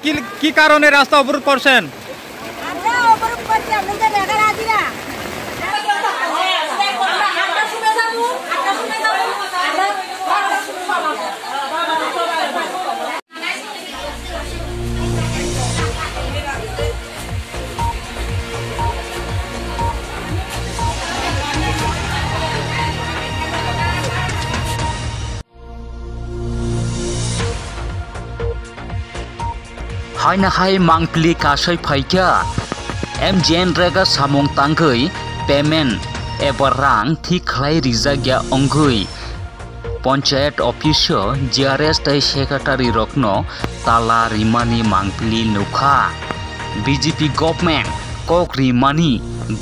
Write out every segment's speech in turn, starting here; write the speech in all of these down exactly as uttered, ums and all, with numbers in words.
কি, কি কারণে রাস্তা অবরোধ করছেন? আমরা অবরোধ করছি, আপনাদের জায়গা রাজিরা। Haina hai mangpili kasai phaikha, M G N rega samung tangwi payment eba rang thik khlai rijak ya wngwi Panchayat office o G R S tei secretary rokno tala rimani mangpili nukha. B J P government kok rimani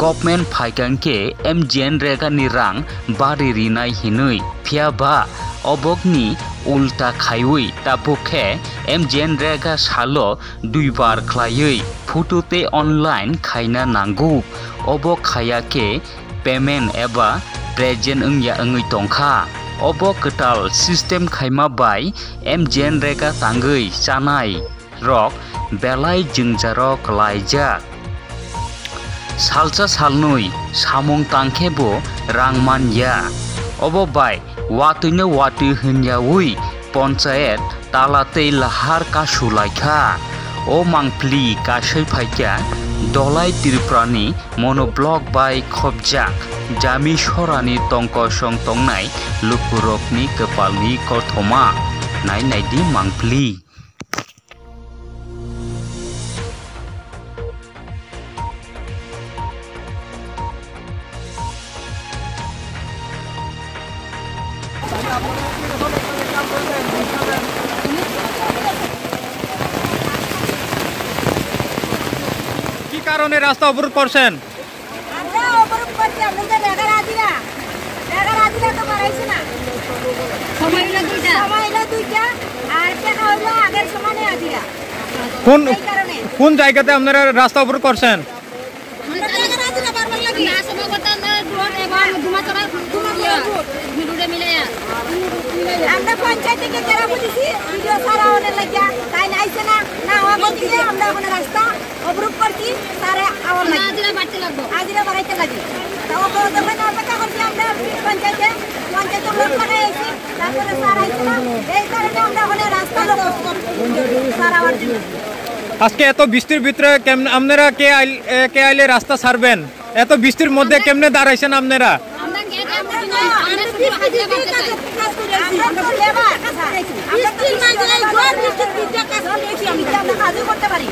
government phaikha hwnkhe M G N rega ni rang bari rinai hinwi, phiya ba obokni ulta khaiwi tabuk khe M G N rega salo duibar khlaiwi photo tei online khaina nango. Obo khaya khe payment eba present wngya wngwi tongkha. Obo kwtal system khaima bai M G N rega tangwi chanai rok belai jwngjaro klaijak. Salsa salnwi samung tangkhe bo rang manya. Obo bai watwino watwi hwnyawi Panchayat tala tei lahar kasu laikha. O mangpili kasai phaikha Dolai Tripurani monoblock bai khopjak Jami Sorani tongkosong tongnai lukurokni kwpalni kothoma. Nai naidi mangpili. কি কারণে রাস্তা অবরোধ করছেন? আমরা অবরোধ করছি, আপনাদের জায়গা রাজিরা। জায়গা রাজিরা তো বাড়াইছে না। সময় হলো দুইটা। সময় হলো দুইটা, আর টাকা হলো আগের সমানে হাজিরা। কোন, এই কারণে। কোন জায়গাতে আপনারা রাস্তা অবরোধ করছেন? আমরা জায়গা রাজিরা বারবার লাগি। না, সময় করতে আমরা রোড এবং ধুমাচড়া, ধুমাচড়া রোড। রোডে মিলে। আমরা পঞ্চায়েত থেকে জেরা বুঝেছি, বিডিও স্যার আমাদের লাগিয়া, তাই আইছে না, না হওয়া গতিকে আমরা এখন রাস্তা অবরোধ করছি, স্যারে আমার লাগি। হাজিরা বাড়তে লাগবো। হাজিরা বাড়াইতে লাগি। তা অত যখন অপেক্ষা করছি আমরা পঞ্চায়েতে, পঞ্চায়েতের লোক লাগাই আইছি, তারপরে স্যার আইছে না, এই কারণে আমরা এখন রাস্তা অবরোধ করছি। স্যার আমার জন্য। আজকে এত বৃষ্টির ভিতরে কেমন আপনারা কে আইল-, এ, কে আইলে রাস্তা ছাড়বেন? এত বৃষ্টির মধ্যে কেমনে দাঁড়াইছেন আপনারা? আমরা তো লেবার। বৃষ্টির মাঝে এই ঝড় বৃষ্টির ভিতরে কাজ করেছি আমরা। আমরা কাজও করতে পারি।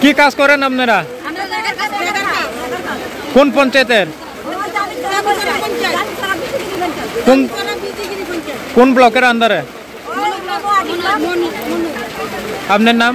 কি কাজ করেন আপনারা? আমরা লেবার কাজ করি। কোন পঞ্চায়েতের? কোন, কোন ব্লকের আন্ডারে? আপনার নাম?